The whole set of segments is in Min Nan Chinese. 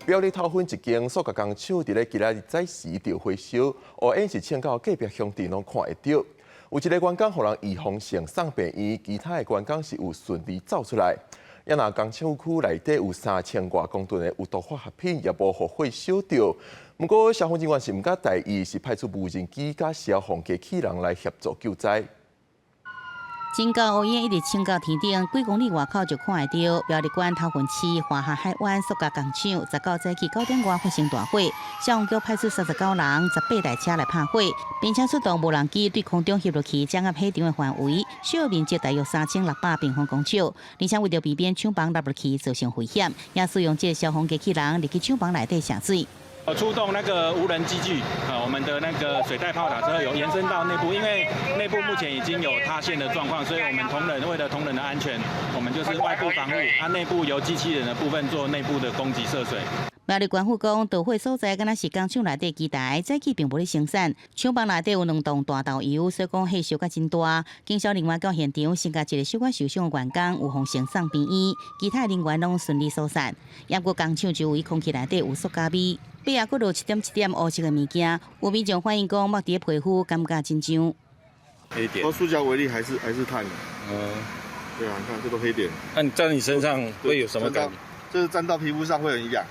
苗栗頭份一間塑膠工廠佇咧今仔日早時著火燒，烏煙是衝到隔壁鄉鎮攏看會著。有一个員工予人預防性送病院，其他的員工是有順利走出來。也若工廠區內底有3000外公噸的有毒化學品，也無予火燒著。毋過消防人員是毋敢大意，是派出無人機佮消防機器人來協助救災。真高烏煙一直衝到天頂，幾公里外口就看會著。苗栗縣頭份市華夏海灣塑膠工廠，19早起9點外發生大火，消防局派出39人、18台車來拍火，並且出動無人機對空中翕落去，掌握火場的範圍，燒面積大約3600平方公尺。而且為著避免廠房落落去造成危險，也使用這个消防機器人入去廠房內底射水。出動那個無人機具，啊，我們的那個水帶炮塔之後有延伸到內部，因為內部目前已經有塌陷的狀況，所以我們同仁為了同仁的安全，我們就是外部防護，啊，內部由機器人的部分做內部的攻擊射水。苗栗縣府講，導火所在敢若是工廠內底機台，早起並無咧生產。廠房內底有兩棟大豆油，所以講火燒甲真大。警消人員到現場，先共一个小可受傷的員工預防性送病院，其他人員攏順利疏散。猶閣工廠周圍空氣內底有塑膠味，尾仔閣落一點一點烏色的物件，有民眾反映講，抹佇咧皮膚感覺真癢。黑點。說塑膠為例，還是碳？嗯，對啊，你看這都黑點。那你在你身上會有什麼感覺？就是沾到皮膚上會很癢。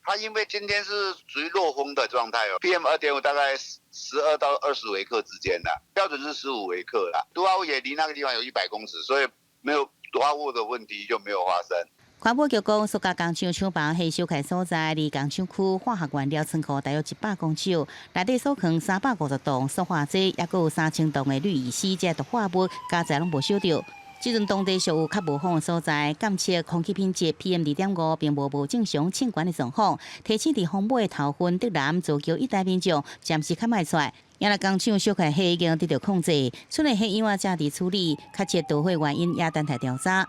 它因為今天是屬於弱風的狀態哦，PM 2.5大概12到20微克之間啦，標準是15微克啦。毒化物也離那個地方有100公尺，所以沒有毒化物的問題就沒有發生。環保局講，塑膠工廠廠房火燒開所在，離工廠區化學原料倉庫大約100公尺，內底所藏350棟塑化劑，抑閣有3000噸的氯乙烯，這毒化物加起來攏無燒著。這陣當地屬有較無風的所在，監測空氣品質 PM 2.5並無正常衝懸的狀況，提醒佇風尾頭份竹南造橋一帶民眾暫時較莫出來。也若工廠燒開火已經得到控制，厝內火藥正佇處理，確切導火原因也等待調查。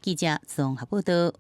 記者綜合報道。